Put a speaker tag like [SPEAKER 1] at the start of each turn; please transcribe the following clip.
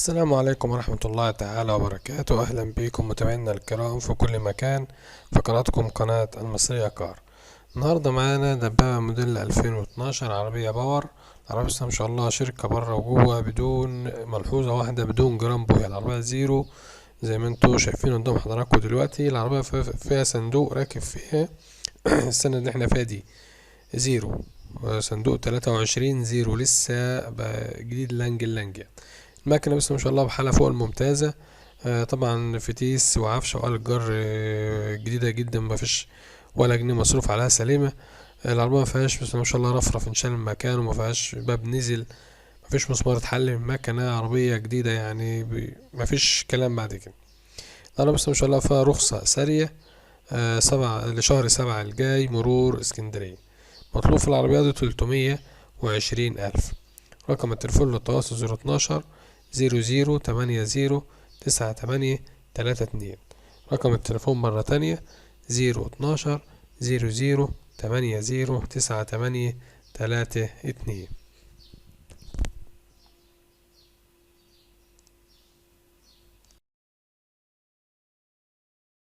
[SPEAKER 1] السلام عليكم ورحمة الله تعالى وبركاته. أهلا بكم متابعينا الكرام في كل مكان في قناتكم قناة المصرية كار. النهاردة معانا دبابة موديل 2012، عربية power. العربية بس ما شاء الله شركة بره وجوه بدون ملحوظة واحدة، بدون جرام بويا. العربية زيرو زي ما انتوا شايفين قدام حضراتكم دلوقتي. العربية فيها صندوق راكب فيها السنة اللي احنا فيها دي زيرو، صندوق 23 زيرو لسه جديد لانج لانج. المكنة بس ما شاء الله بحالة فوق الممتازة. طبعا فتيس وعفش وآلة جر، جديدة جدا، ما فيش ولا جنيه مصروف عليها، سليمة. العربية ما فيهاش بس ما شاء الله رفرف انشال من مكانه، ما فيهاش باب نزل، ما فيش مسمار اتحل من مكنة، عربية جديدة يعني ما فيش كلام بعد كده. العربية بس ما شاء الله فيها رخصة سارية، 7 لشهر 7 الجاي، مرور اسكندرية. مطلوب في العربية دي 320,000. رقم التليفون للتواصل زيرو اتناشر زيرو زيرو تمانية زيرو تسعة تمانية تلاتة اتنين. رقم التليفون مرة تانية زيرو اتناشر زيرو زيرو تمانية زيرو تسعة تمانية تلاتة اتنين.